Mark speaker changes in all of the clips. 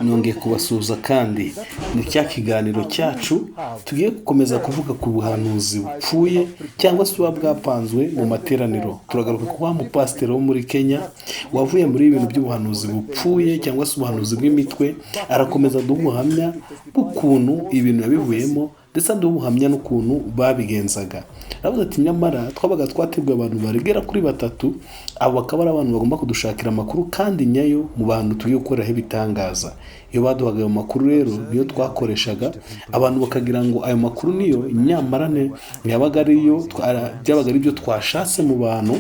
Speaker 1: Nongeye kubasuhuza kandi ni cya kiganiro cyacu tugiye gukomeza kuvuga ku buhanuzi bupfuye cyangwa se buba bwapanzwe mu materaniro. Turagaruka ku wa mupasiteri wo muri Kenya wavuye muri ibintu by'ubuhanuzi bupfuye cyangwa se ubuhanuzi bw'imitwe, arakomeza aduha ubuhamya bw'ukuntu ibintu yabivuyemo, ndetse aduha ubuhamya n'ukuntu babigenzaga. Aravuga ati: "Nyamara twabaga twateguye abantu bagera kuri batatu, abo bakaba ari abantu bagomba kudushakira amakuru kandi nyayo mu bantu tugiye gukoreraho ibitangaza. Iyo baduhaga ayo makuru rero niyo twakoreshaga, abantu bakagira ngo ayo makuru niyo, nyamara ntiyabaga ariyo, byabaga ari byo twashatse mu bantu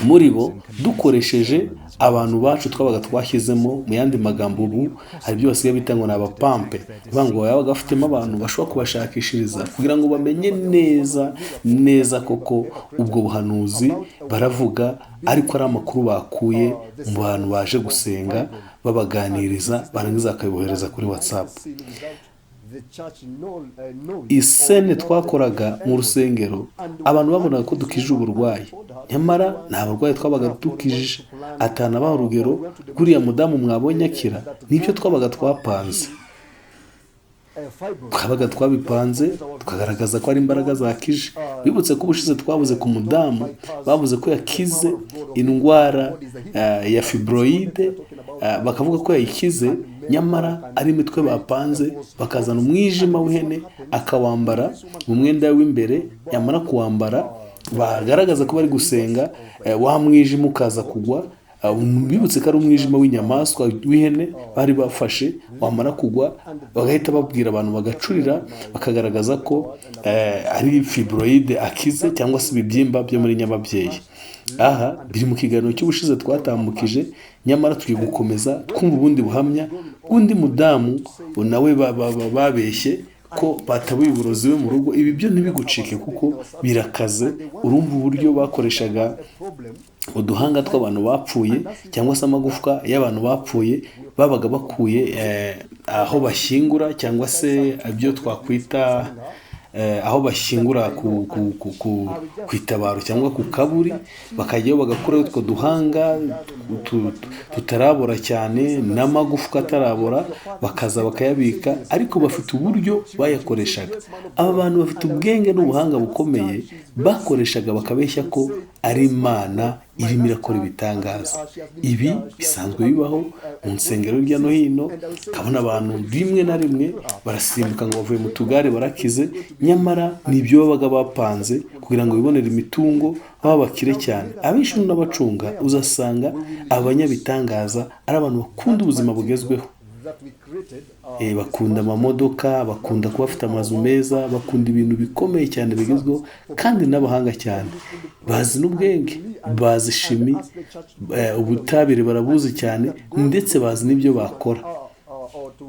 Speaker 1: muri bo dukoresheje abantu bacu twabaga twashyizemo." Mu yandi magambo, ubu hari ibyo basigaye bita ngo ni abapampe, bivuga ngo babaga bafitemo abantu bashobora kubashakishiriza kugira ngo bamenye neza neza koko ubwo buhanuzi baravuga, ariko ari amakuru bakuye mu bantu baje gusenga, babaganiriza, barangiza bakabibohereza kuri WhatsApp. "Isene twakoraga mu rusengero, abantu babonaga ko dukije uburwayi, nyamara nta burwayi twabaga dukijije." Atanabaha urugero rw'uriya mudamu mwabonye akira, nibyo twabaga twapanze, twabaga twabipanze tukagaragaza ko ari imbaraga zakije. Bibutse ko ubushize twabuze ku mudamu bavuze ko yakize indwara ya fibroïde, bakavuga ko yayikize, nyamara ari imitwe bapanze, bakazana umwijima w'ihene akawambara mu mwenda w'imbere, yamara kuwambara bagaragaza ko bari gusenga, wa mwijima ukaza kugwa. Bibutse ko ari umwijima w'inyamaswa w'ihene bari bafashe, wamara kugwa bagahita babwira abantu bagacurira, bakagaragaza ko ari fibroïde akize cyangwa se ibibyimba byo muri nyababyeyi. Aha biri mu kiganiro cy'ubushize twatambukije, nyamara tugiye gukomeza twumva ubundi buhamya bw'undi mudamu nawe babeshye ko batabuye uburozi we mu rugo. Ibi byo ntibigucike kuko birakaze. Urumva uburyo bakoreshaga uduhanga tw'abantu bapfuye cyangwa se amagufwa y'abantu bapfuye babaga bakuye aho bashyingura, cyangwa se ibyo twakwita aho bashyingura ku itabaro cyangwa ku kaburi, bakajyayo bagakuraho utwo duhanga tutarabora cyane n'amagufwa atarabora, bakaza bakayabika, ariko bafite uburyo bayakoreshaga. Aba bantu bafite ubwenge n'ubuhanga bukomeye bakoreshaga, bakabeshya ko ari Imana irimo irakora ibitangaza. Ibi bisanzwe bibaho mu nsengero hirya no hino, ukabona abantu rimwe na rimwe barasimbuka ngo bavuye mu tugare barakize, nyamara ni ibyo babaga bapanze kugira ngo bibonere imitungo, baba bakire cyane. Abenshi n'abacunga uzasanga abanyabitangaza ari abantu bakunda ubuzima bugezweho. Bakunda amamodoka, bakunda kuba bafite amazu meza, bakunda ibintu bikomeye cyane bigezweho, kandi n'abahanga cyane, bazi n'ubwenge, bazi chimie, ubutabire barabuzi cyane, ndetse bazi n'ibyo bakora.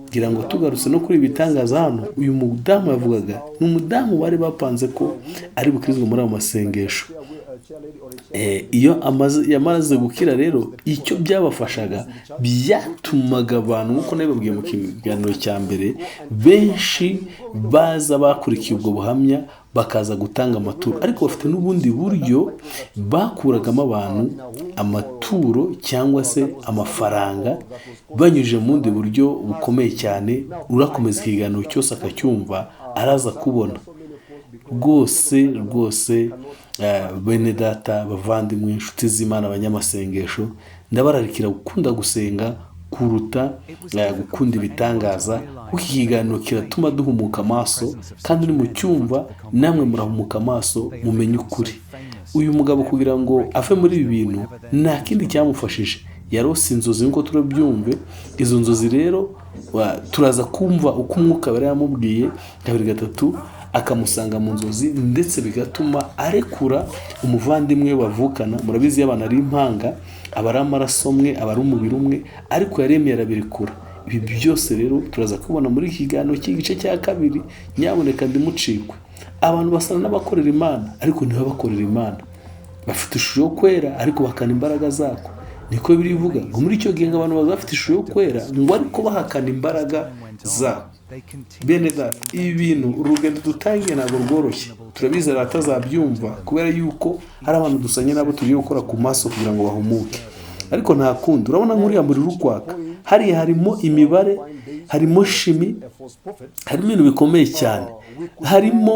Speaker 1: Kugira ngo tugarutse no kuri ibi bitangaza hano, uyu mudamu yavugaga ni umudamu bari bapanze ko ari bukirizwe muri ayo masengesho. Iyo yamaze gukira rero, icyo byabafashaga, byatumaga abantu, nk'uko nabibabwiye mu kiganiro cya mbere, benshi baza bakurikiye ubwo buhamya bakaza gutanga amaturo. Ariko bafite n'ubundi buryo bakuragamo abantu amaturo cyangwa se amafaranga banyujije mu bundi buryo bukomeye cyane. Urakomeza ikiganiro cyose akacyumva, araza kubona rwose rwose. Bene data, bavandimwe, inshuti z'Imana, abanyamasengesho, ndabararikira gukunda gusenga kuruta gukunda ibitangaza, kuko iki kiganiro kiratuma duhumuka amaso, kandi ni mu cyumva namwe murahumuka amaso mumenye ukuri. Uyu mugabo kugira ngo ave muri ibi bintu nta kindi cyamufashije, yarose inzozi nk'uko turabyumve. Izo nzozi rero turaza kumva uko Umwuka yari yamubwiye kabiri gatatu akamusanga mu nzozi, ndetse bigatuma arekura umuvandimwe bavukana. Murabizi, iyo abantu ari impanga aba ari amaraso amwe, aba ari umubiri umwe, ariko yaremeye arabirekura. Ibi byose rero turaza kubona muri iki kiganiro cy'igice cya kabiri. Nyaboneka ndimucikwe. Abantu basa n'abakorera Imana ariko ntibabakorera Imana, bafite ishusho yo kwera ariko bahakana imbaraga zako. Niko birivuga ngo muri icyo gihe ngo abantu bazaba bafite ishusho yo kwera ngo ariko bahakana imbaraga zako. Bene data, ibi bintu, urugendo dutangiye ntabwo rworoshye, turabizera atazabyumva, kubera yuko hari abantu dusanye nabo tugiye gukora ku maso kugira ngo bahumuke, ariko nta kundi. Urabona nk'uriya muriro uri kwaka, Hariya harimo imibare, harimo chimie,
Speaker 2: a false prophet.
Speaker 1: Harimo ibintu bikomeye cyane, harimo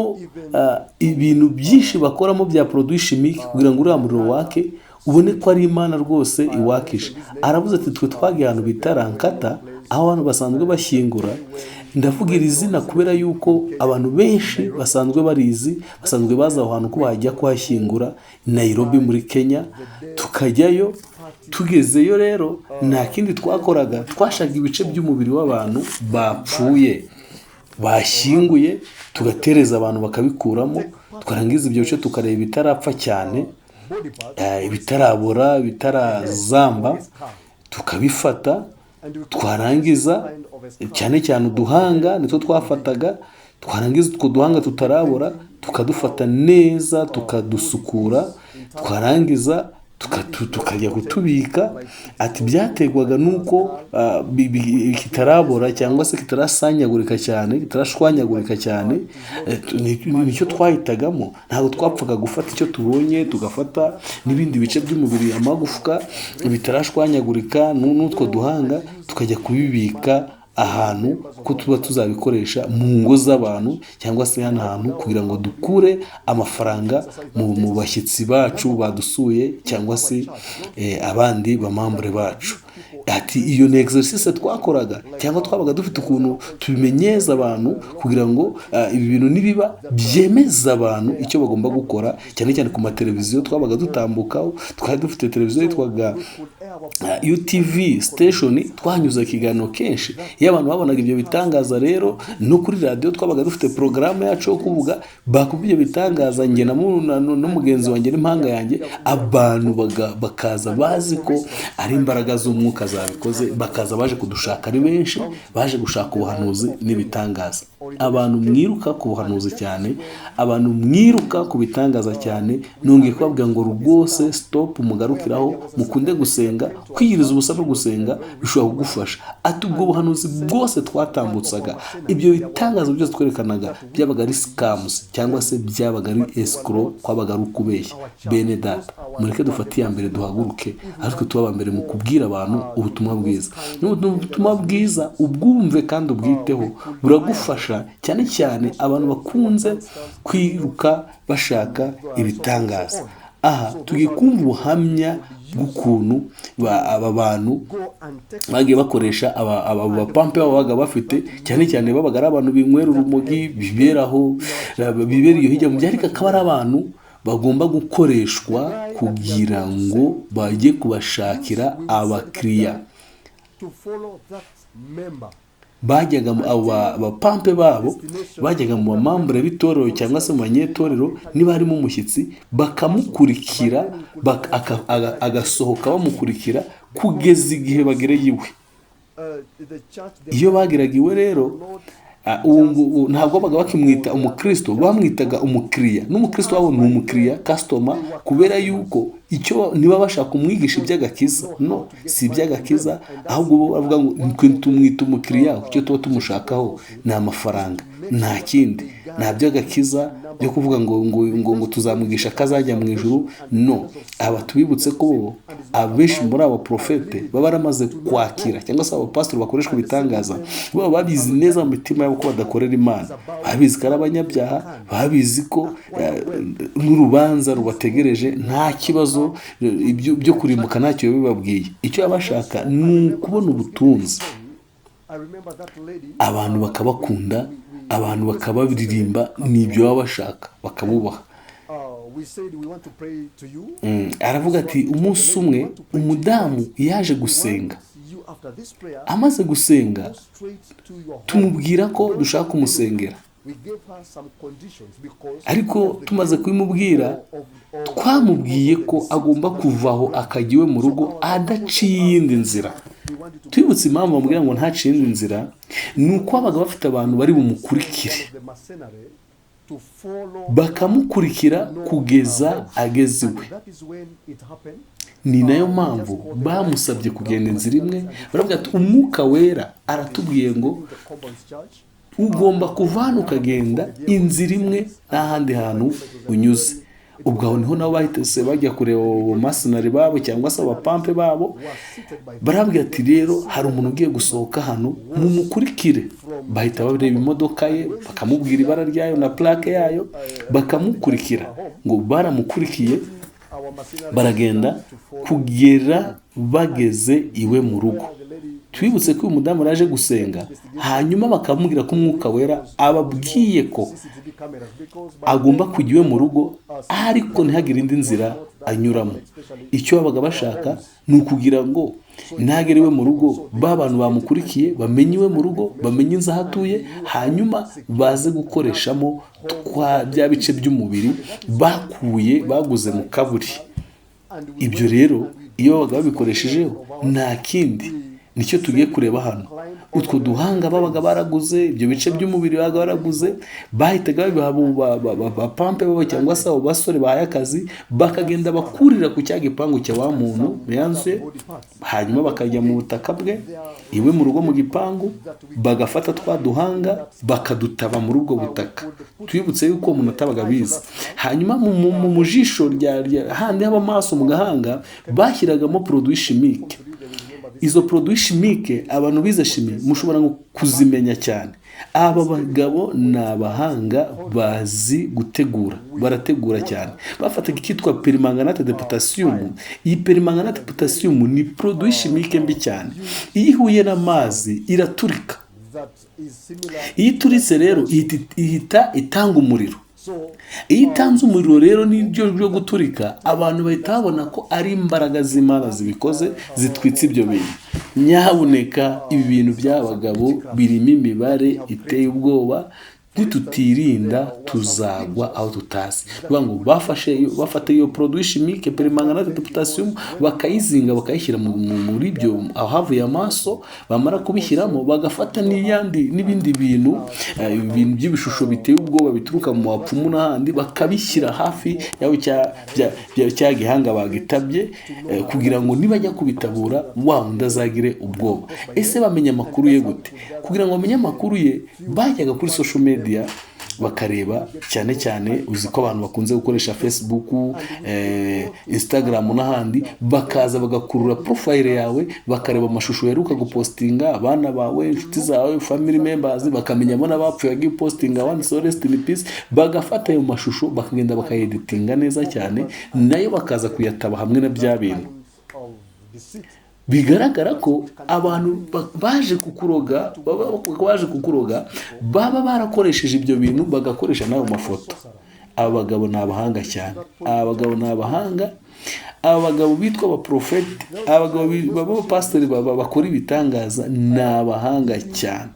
Speaker 1: ibintu byinshi bakoramo bya produit chimique kugira ngo uriya muriro wake, ubone ko ari Imana rwose iwakishe. Aravuze ati: "Twe twagiye ahantu bita Langata, aho abantu basanzwe bashyingura." Ndavuga iri zina kubera yuko abantu benshi basanzwe barizi, basanzwe bazi aho hantu ko bajya kuhashyingura, Nairobi muri Kenya. Tukajyayo, tugezeyo rero nta kindi twakoraga, twashaka ibice by'umubiri w'abantu bapfuye bashyinguye, tugatereza abantu bakabikuramo. Twarangiza ibyo bice, tukareba ibitarapfa cyane,
Speaker 2: Body parts
Speaker 1: ibitarabora, ibitarazamba, tukabifata. Twarangiza, cyane cyane uduhanga nitwo twafataga. Twarangiza utwo duhanga tutarabora, tukadufata neza, tukadusukura, twarangiza tukajya kutubika. Ati byaterwaga n'uko kitarabora cyangwa se kitarasanyagurika cyane, kitarashwanyagurika cyane. Nicyo twahitagamo. Ntabwo twapfaga gufata icyo tubonye, tugafata n'ibindi bice by'umubiri, amagufwa bitarashwanyagurika n'utwo duhanga, tukajya kubibika ahantu ko tuba tuzabikoresha mu ngo z'abantu cyangwa se hano hantu, kugira ngo dukure amafaranga mu bashyitsi bacu badusuye cyangwa se abandi bamambure bacu. Ati iyo ni exercice twakoraga, cyangwa twabaga dufite ukuntu tubimenyeza abantu kugira ngo ibi bintu nibiba byemeza abantu icyo bagomba gukora, cyane cyane ku mateleviziyo twabaga dutambukaho. Twari dufite televiziyo yitwaga UTV station, twanyuze ikiganiro kenshi. Iyo abantu babonaga ibyo bitangaza rero, no kuri radiyo twabaga dufite porogaramu yacu yo kuvuga, bakuba ibyo bitangaza, njye na mugenzi wanjye n'impanga yanjye, abantu bakaza bazi ko ari imbaraga z'umwuka zabikoze, bakaza baje kudushaka ari benshi, baje gushaka ubuhanuzi n'ibitangaza. Abantu mwiruka ku buhanuzi cyane, abantu mwiruka ku bitangaza cyane, nongeye kubabwira ngo rwose stop, mugarukiraho, mukunde gusenga. Kwiyiriza ubusa no gusenga bishobora kugufasha. Ati ubwo buhanuzi bwose twatambutsaga, ibyo bitangaza byose twerekanaga, byabaga ari scams cyangwa se byabaga ari escroc, kwabaga ari ukubeshya. Bene data, mureke dufate iya mbere, duhaguruke ariko tuba aba mbere mu kubwira abantu ubutumwa bwiza. Ubutumwa bwiza ubwumve kandi ubwiteho, buragufasha, cyane cyane abantu bakunze kwiruka bashaka ibitangaza. Aha tugiye kumva ubuhamya bw'ukuntu aba bantu bagiye bakoresha aba bapampe babo babaga bafite, cyane cyane babaga ari abantu binywera urumogi, biberaho, bibera iyo hirya mu byaro, ariko akaba ari abantu bagomba gukoreshwa kugira ngo bajye kubashakira abakiriya.
Speaker 2: To follow that member.
Speaker 1: Bajyaga abo bapampe babo bajyaga mu bamambure b'itorero cyangwa se mu banyetorero, niba harimo umushyitsi bakamukurikira, agasohoka bamukurikira kugeza igihe bagereye iwe.
Speaker 2: The church, the
Speaker 1: Iyo bageraga iwe rero, uwo ntabwo babaga bakimwita umukristo, bamwitaga umukiriya. N'umukristo wabo ni umukiriya, customer, kubera yuko icyo niba bashaka kumwigisha iby'agakiza, no si iby'agakiza, ahubwo bo bavuga ngo twe tumwita umukiriya, icyo tuba tumushakaho ni amafaranga, nta kindi, nta by'agakiza byo kuvuga ngo tuzamwigisha ko azajya mu ijuru. No aba tubibutse ko bo abenshi muri abo porofete baba baramaze kwakira, cyangwa se abapasitori bakoreshwa ibitangaza, baba babizi neza mu mitima yabo ko badakorera Imana, babizi ko ari abanyabyaha, babizi ko n'urubanza rubategereje, nta kibazo ibyo byo kurimbuka ntacyo bibabwiye. Icyo baba bashaka ni ukubona ubutunzi,
Speaker 2: I remember that lady.
Speaker 1: abantu bakabakunda, abantu bakabaririmba, ni ibyo baba bashaka, bakabubaha.
Speaker 2: We said we want to pray to you.
Speaker 1: Aravuga ati umunsi umwe umudamu yaje gusenga.
Speaker 2: You after this prayer,
Speaker 1: Amaze gusenga,
Speaker 2: go straight to your home.
Speaker 1: tumubwira ko dushaka kumusengera.
Speaker 2: We gave her some conditions because
Speaker 1: Ariko tumaze kubimubwira, twamubwiye ko agomba kuva aho akajya iwe mu rugo adaciye iyindi nzira.
Speaker 2: We want you to
Speaker 1: Twibutse impamvu bamubwira ngo ntaciye iyindi nzira, ni uko babaga bafite abantu bari bumukurikire,
Speaker 2: the mercenary to follow.
Speaker 1: bakamukurikira kugeza ageze iwe.
Speaker 2: And that is when it happened.
Speaker 1: Ni nayo mpamvu bamusabye kugenda inzira imwe. Baravuga ati Umwuka Wera aratubwiye ngo
Speaker 2: In the Commons Church,
Speaker 1: ugomba kuva hano ukagenda inzira imwe, nta handi hantu unyuze. Ubwo aho niho nabo bahise bajya kureba abo masinari babo cyangwa se abapampe babo, barabwira ati: "Rero hari umuntu ugiye gusohoka hano, mumukurikire." Bahita bareba imodoka ye, bakamubwira ibara ryayo na plaque yayo, bakamukurikira. Ngo baramukurikiye, baragenda kugera bageze iwe mu rugo. Twibutse ko uyu mudamu yaje gusenga, hanyuma bakamubwira ko Umwuka Wera ababwiye ko agomba kujya iwe mu rugo, ariko ntihagire indi nzira anyuramo. Icyo babaga bashaka ni ukugira ngo ntagere iwe mu rugo, ba bantu bamukurikiye bamenye iwe mu rugo, bamenye inzu aho atuye, hanyuma baze gukoreshamo twa bya bice by'umubiri bakuye, baguze mu kaburi. Ibyo rero iyo babaga babikoreshejeho, nta kindi, nicyo tugiye kureba hano. Utwo duhanga babaga baraguze, ibyo bice by'umubiri babaga baraguze, bahitaga babiha abo bapampe babo cyangwa se abo basore bahaye akazi, bakagenda bakurira ku cya gipangu cya wa muntu yanzuye, hanyuma bakajya mu butaka bwe iwe mu rugo, mu gipangu, bagafata twa duhanga bakadutaba muri ubwo butaka. Twibutse yuko uwo muntu atabaga abizi. Hanyuma mu jisho rya handi haba amaso, mu gahanga, bashyiragamo produit chimique. Izo produit chimique, abantu bize chimie mushobora ngo kuzimenya cyane. Aba bagabo ni abahanga, bazi gutegura, barategura cyane. Bafataga icyitwa permanganate de potassium. Iyi permanganate potassium ni produit chimique mbi cyane. Iyo ihuye n'amazi iraturika. Iyo ituritse rero ihita itanga umuriro. Iyo itanze umuriro rero n'ibyo byo guturika, abantu bahita babona ko ari imbaraga z'Imana zibikoze, zitwitse ibyo bintu. Nyabuneka, ibi bintu by'abagabo birimo imibare iteye ubwoba. Nitutirinda tuzagwa aho tutazi. Bivuga ngo bafata iyo produit chimique permanganate de potassium, bakayizinga, bakayishyira muri ibyo ahavuye amaso. Bamara kubishyiramo, bagafata n'iyandi n'ibindi bintu, ibintu by'ibishusho biteye ubwoba bituruka mu bapfumu n'ahandi, bakabishyira hafi y'aho cya gihanga bagitabye, kugira ngo nibajya kubitabura wa wundi azagire ubwoba. Ese bamenya amakuru ye gute? Kugira ngo bamenye amakuru ye, bajyaga kuri social media bakareba cyane cyane. Uzi ko abantu bakunze gukoresha Facebook, Instagram n'ahandi, bakaza bagakurura profile yawe, bakareba amashusho uheruka gupostinga, abana bawe, inshuti zawe, family members, bakamenyamo n'abapfuye wagiye upostinga wanditseho "Rest in peace". Bagafata ayo mashusho, bakagenda bakayeditinga neza cyane, nayo bakaza kuyataba hamwe na bya bintu. Bigaragara ko abantu baje kukuroga, baba baje kukuroga, baba barakoresheje ibyo bintu, bagakoresha n'ayo mafoto. Aba bagabo ni abahanga cyane. Aba bagabo ni abahanga. Aba bagabo bitwa abaprofeti, aba bagabo b'abapasiteri bakora ibitangaza ni abahanga cyane.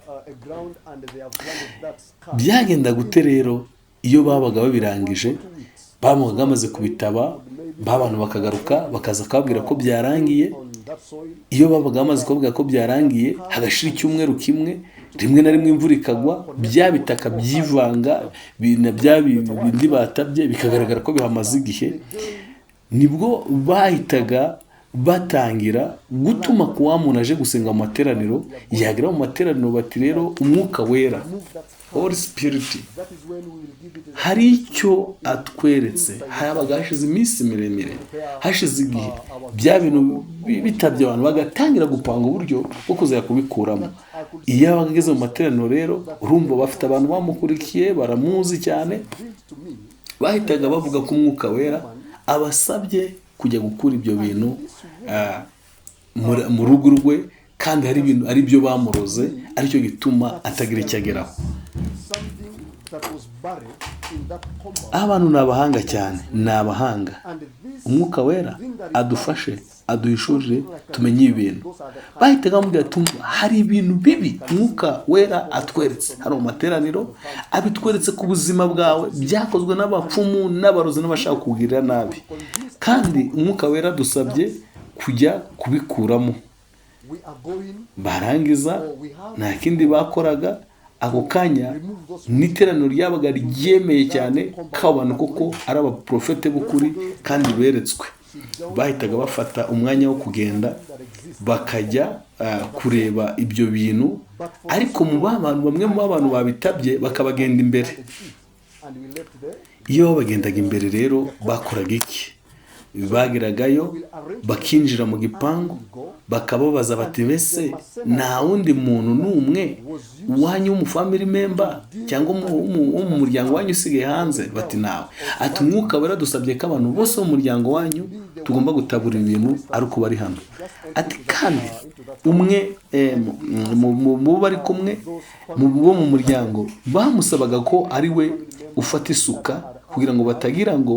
Speaker 1: Byagenda gute rero? Iyo babaga babirangije, babaga bamaze kubitaba, ba bantu bakagaruka, bakaza kubabwira ko byarangiye. Iyo babaga bamaze kubabwira ko byarangiye, hagashira icyumweru kimwe, rimwe na rimwe imvura ikagwa, bya bitaka byivanga na bya bindi batabye, bikagaragara ko bihamaze igihe. Nibwo bahitaga batangira gutuma ku wa muntu aje gusenga mu materaniro. Yagera mu materaniro, bati: "Rero Umwuka Wera, Holy Spirit, hari icyo atweretse." Habaga hashize iminsi miremire, hashize igihe bya bintu bitabye, abantu bagatangira gupanga uburyo bwo kuzajya kubikuramo. Iyo yabaga ageze mu materaniro rero, urumva bafite abantu bamukurikiye, baramuzi cyane, bahitaga bavuga ko Umwuka Wera abasabye kujya gukura ibyo bintu mu rugo rwe, kandi hari ibintu ari byo bamuroze, aricyo gituma atagira icyo ageraho.
Speaker 2: Something that was buried in that compound.
Speaker 1: Abantu ni abahanga cyane, ni abahanga.
Speaker 2: And this
Speaker 1: Umwuka Wera adufashe, aduhishurire tumenye ibi bintu. Bahitaga bamubwira ati: "Umva, hari ibintu bibi Umwuka Wera atweretse hano mu materaniro, abitweretse ku buzima bwawe, byakozwe n'abapfumu n'abarozi n'abashaka kugirira nabi, kandi Umwuka Wera dusabye kujya kubikuramo."
Speaker 2: We are going
Speaker 1: Barangiza, nta kindi bakoraga ako kanya, n'iteraniro ryabaga ryemeye cyane ko abo bantu koko ari abaprofete b'ukuri kandi beretswe. Bahitaga bafata umwanya wo kugenda bakajya kureba ibyo bintu, ariko mu ba bantu, bamwe mu bantu babitabye bakabagenda imbere.
Speaker 2: And we left there.
Speaker 1: Iyo babagendaga imbere rero bakoraga iki? Bageragayo bakinjira mu gipangu, bakababaza bati: "Mbese nta wundi muntu n'umwe wanyu w'umu family member cyangwa wo mu muryango wanyu usigaye hanze?" Bati: "Nawe." Ati: "Umwuka Wera dusabye ko abantu bose bo mu muryango wanyu tugomba gutabura ibintu ari uko bari hano." Ati kandi umwe mu bo bari kumwe, mu bo mu muryango, bamusabaga ko ari we ufata isuka kugira ngo batagira ngo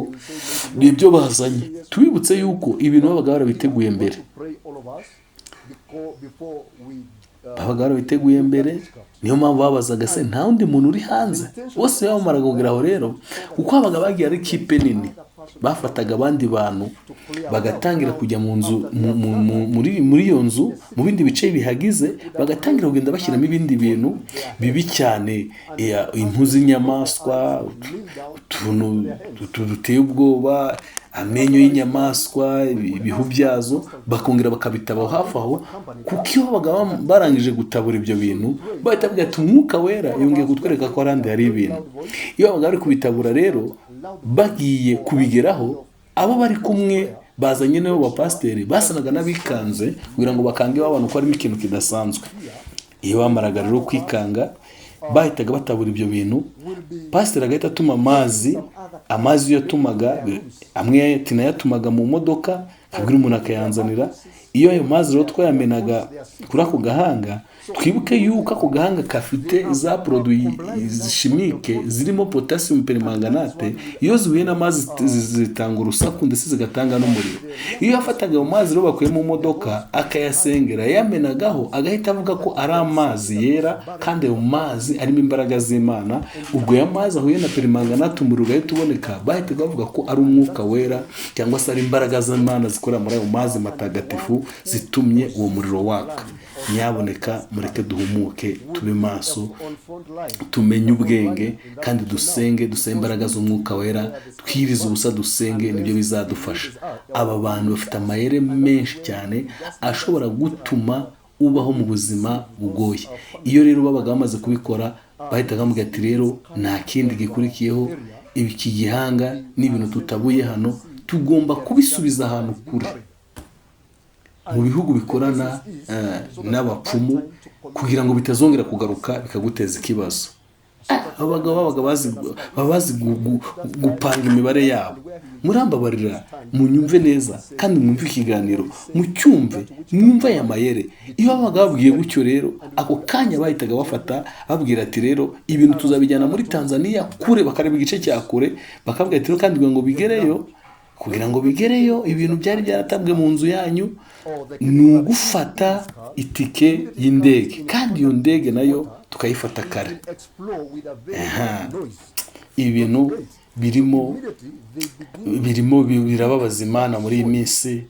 Speaker 1: ni ibyo bazanye. Tubibutse yuko ibintu babaga barabiteguye mbere.
Speaker 2: Pray all of us before we
Speaker 1: Babaga barabiteguye mbere, niyo mpamvu babazaga se nta wundi muntu uri hanze. Bose bamaraga kugera aho rero, kuko babaga bagiye ari kipe nini, bafataga abandi bantu bagatangira kujya mu nzu, muri iyo nzu, mu bindi bice bihagize, bagatangira kugenda bashyiramo ibindi bintu bibi cyane, impu z'inyamaswa, utuntu duteye ubwoba, amenyo y'inyamaswa, ibihu byazo, bakongera bakabitaba hafi aho. Kuko iyo babaga barangije gutabura ibyo bintu, bahita bavuga ati: "Umwuka Wera yongeye kutwereka ko ahandi hari ibintu." Iyo babaga bari kubitabura rero, bagiye kubigeraho, abo bari kumwe bazanye n'abo bapasiteri basanaga n'abikanze kugira ngo bakange babona ko harimo ikintu kidasanzwe. Iyo bamaraga rero kwikanga, bahitaga batabura ibyo bintu, pasiteri agahita atuma amazi. Amazi iyo yatumaga, amwe tinayatumaga mu modoka, akabwira umuntu akayanzanira. Iyo ayo mazi rero twayamenaga kuri ako gahanga, twibuke yuko ako gahanga gafite za produits chimiques zirimo potassium permanganate. Iyo zihuye n'amazi zitanga urusaku ndetse zigatanga n'umuriro. Iyo yafataga ayo mazi rero bakuye mu modoka akayasengera, yamenagaho, agahita avuga ko ari amazi yera kandi ayo mazi arimo imbaraga z'Imana. Ubwo ayo mazi ahuye na permanganate, umuriro ugahita uboneka. Bahitaga bavuga ko ari Umwuka Wera cyangwa se ari imbaraga z'Imana zikorera muri ayo mazi matagatifu zitumye uwo muriro waka. Nyaboneka mureke duhumuke, tube maso,
Speaker 2: on front line.
Speaker 1: tumenye ubwenge kandi dusenge, dusabe imbaraga z'Umwuka Wera, twirize ubusa dusenge, nibyo bizadufasha. Aba bantu bafite amayeri menshi cyane ashobora gutuma ubaho mu buzima bugoye. Iyo rero babaga bamaze kubikora, bahitaga bamubwira ati: "Rero nta kindi gikurikiyeho, iki gihanga n'ibintu tutabuye hano tugomba kubisubiza ahantu kure mu bihugu bikorana n'abapfumu kugira ngo bitazongera kugaruka bikaguteza ikibazo." Abagabo babaga bazi, baba bazi gupanga imibare yabo. Murambabarira munyumve neza kandi mwumve ikiganiro, mucyumve, mwumve aya mayere. Iyo babaga babwiye gutyo rero, ako kanya bahitaga bafata babwira ati: "Rero ibintu tuzabijyana muri Tanzania kure." Bakareba igice cya kure, bakavuga ati: "Rero kandi kugira ngo bigereyo, ibintu byari byaratabwe mu nzu yanyu, ni ugufata itike y'indege, kandi iyo ndege nayo tukayifata kare."
Speaker 2: Explode with a very
Speaker 1: Aha.
Speaker 2: loud noise.
Speaker 1: Ibi bintu birimo
Speaker 2: Immediately they begin
Speaker 1: birimo birababaza Imana muri iyi minsi,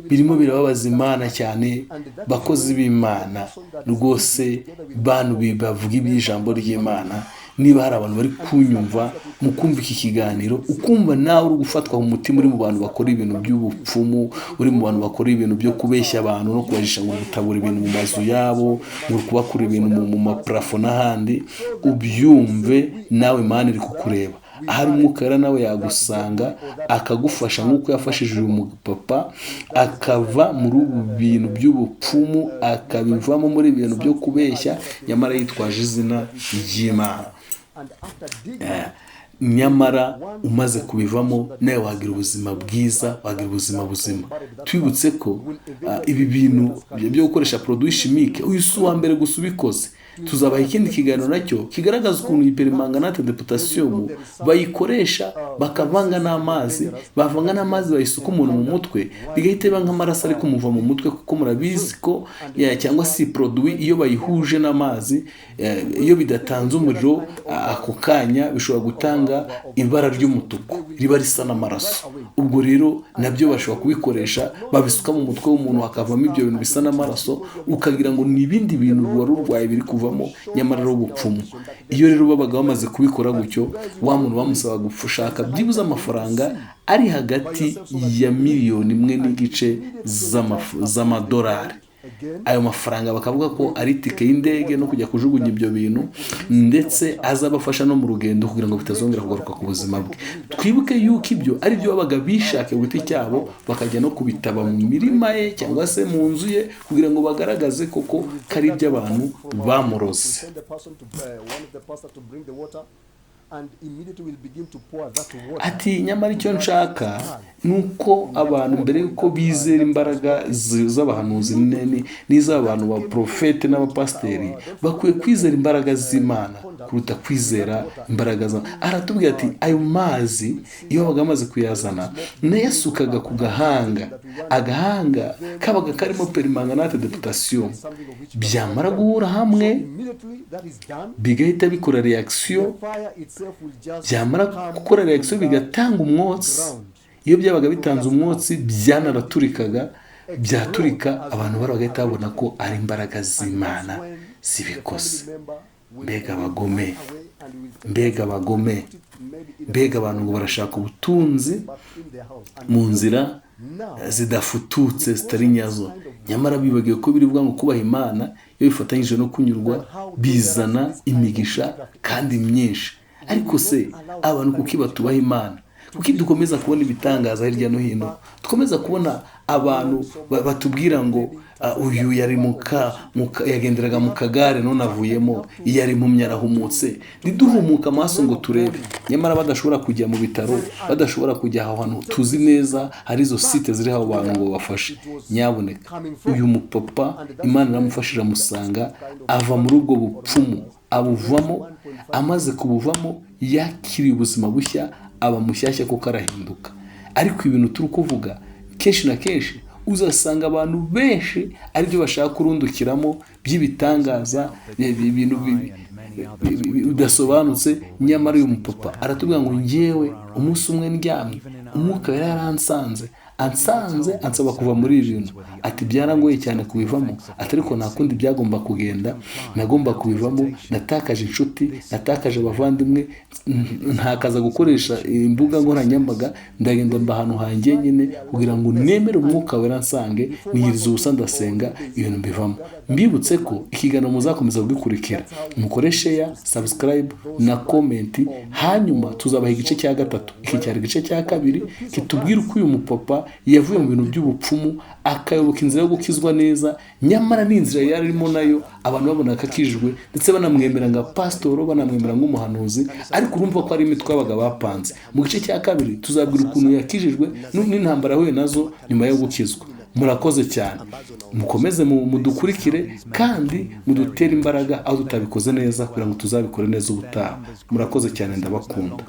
Speaker 1: birimo birababaza Imana cyane. Bakozi b'Imana rwose, bantu bavuga iby'ijambo ry'Imana, niba hari abantu bari kunyumva, mu kumva iki kiganiro, ukumva nawe uri gufatwa mu mutima, uri mu bantu bakora ibintu by'ubupfumu, uri mu bantu bakora ibintu byo kubeshya abantu no kubajisha ngo gutabura ibintu mu mazu yabo, ngo kubakura ibintu mu ma plafond n'ahandi, ubyumve nawe Imana iri kukureba. Ahari Umwuka Wera nawe yagusanga akagufasha nk'uko yafashije uyu mupapa akava muri ubu bintu by'ubupfumu, akabivamo muri ibintu byo kubeshya nyamara yitwaje izina ry'Imana.
Speaker 2: And after digging
Speaker 1: Nyamara umaze kubivamo nawe wagira ubuzima bwiza, wagira ubuzima buzima. Twibutse ko ibi bintu byo gukoresha produit chimique, uyu si uwa mbere gusa ubikoze. Tuzabaha ikindi kiganiro nacyo kigaragaza ukuntu iyi permanganate de potassium bayikoresha, bakavanga n'amazi, bavanga n'amazi bayisuka umuntu mu mutwe, bigahita biba nk'amaraso ari kumuva mu mutwe, kuko murabizi ko cyangwa se iyi produit iyo bayihuje n'amazi, iyo bidatanze umuriro ako kanya, bishobora gutanga ibara ry'umutuku riba risa n'amaraso. Ubwo rero nabyo bashobora kubikoresha, babisuka mu mutwe w'umuntu hakavamo ibyo bintu bisa n'amaraso, ukagira ngo ni ibindi bintu wari urwaye biri kuvamo, nyamara ari ubupfumu. Iyo rero babaga bamaze kubikora gutyo, wa muntu bamusaba gushaka byibuze amafaranga ari hagati ya 1.5 miliyoni z'amadolari. Ayo mafaranga bakavuga ko ari itike y'indege no kujya kujugunya ibyo bintu, ndetse azabafasha no mu rugendo kugira ngo bitazongera kugaruka ku buzima bwe. Twibuke yuko ibyo ari byo babaga bishaka ku giti cyabo, bakajya no kubitaba mu mirima ye cyangwa se mu nzu ye kugira ngo bagaragaze koko ko ari iby'abantu bamuroze.
Speaker 2: Send the person to one of the pastor to bring the water, and immediately will begin to pour that water.
Speaker 1: Ati nyamara icyo nshaka ni uko abantu, mbere y'uko bizera imbaraga z'abahanuzi n'iz'abantu ba porofete n'abapasiteri, bakwiye kwizera imbaraga z'Imana kuruta kwizera imbaraga za. Aratubwira ati ayo mazi iyo babaga bamaze kuyazana, nayasukaga ku gahanga. Agahanga kabaga karimo permanganate de potassium. Byamara guhura hamwe,
Speaker 2: Immediately that is done,
Speaker 1: bigahita bikora reaction.
Speaker 2: the fire itself will just
Speaker 1: Byamara
Speaker 2: come
Speaker 1: gukora reaction, bigatanga umwotsi. Iyo byabaga bitanze umwotsi, byanaraturikaga. Byaturika, abantu bari bagahita babona ko ari imbaraga z'Imana zibikoze. Mbega abagome, mbega abagome, mbega abantu ngo barashaka ubutunzi mu nzira zidafututse, zitari nyazo, nyamara bibagiwe ko birivuga ngo kubaha Imana iyo bifatanyije no kunyurwa bizana imigisha kandi myinshi. Ariko se abantu kuki batubaha Imana? Kuki dukomeza kubona ibitangaza hirya no hino, dukomeza kubona abantu batubwira ngo uyu yari yagenderaga mu kagare none avuyemo, yari impumyi arahumutse, ntiduhumuke amaso ngo turebe, nyamara badashobora kujya mu bitaro, badashobora kujya aho hantu tuzi neza hari izo site ziriho abo bantu ngo babafashe? Nyaboneka, uyu mupapa Imana iramufashije, amusanga ava muri ubwo bupfumu, abuvamo. Amaze kubuvamo, yakiriye ubuzima bushya, aba mushyashya kuko arahinduka. Ariko ibintu turi kuvuga, kenshi na kenshi uzasanga abantu benshi aribyo bashaka kurundukiramo by'ibitangaza, ibintu bidasobanutse. Nyamara uyu mupapa aratubwira ngo ngewe umunsi umwe ndyamye, Umwuka yari yaransanze, ansanze ansaba kuva muri ibi bintu. Ati byarangoye cyane kubivamo. Ati ariko nta kundi byagomba kugenda, nagomba kubivamo. Natakaje inshuti, natakaje abavandimwe, ntakaza gukoresha imbuga nkoranyambaga, ndagenda mba ahantu hanjye nyine kugira ngo nemere Umwuka Wera nsange, niyiriza ubusa, ndasenga, ibintu mbivamo. Mbibutse ko ikiganiro muzakomeza kugikurikira, mukore share, subscribe na comment, hanyuma tuzabaha igice cya gatatu. Iki cyari igice cya kabiri kitubwira uko uyu mupapa yavuye mu bintu by'ubupfumu, akayoboka inzira yo gukizwa neza. Nyamara n'inzira yari arimo nayo abantu babona ko akijijwe, ndetse banamwemera nka pasitoro, banamwemera nk'umuhanuzi, ariko urumva ko ari imitwe yabaga bapanze. Mu gice cya kabiri tuzabwira ukuntu yakijijwe n'intambara yahuye nazo nyuma yo gukizwa. Murakoze cyane, mukomeze mudukurikire kandi mudutere imbaraga aho tutabikoze neza kugira ngo tuzabikore neza ubutaha. Murakoze cyane, ndabakunda.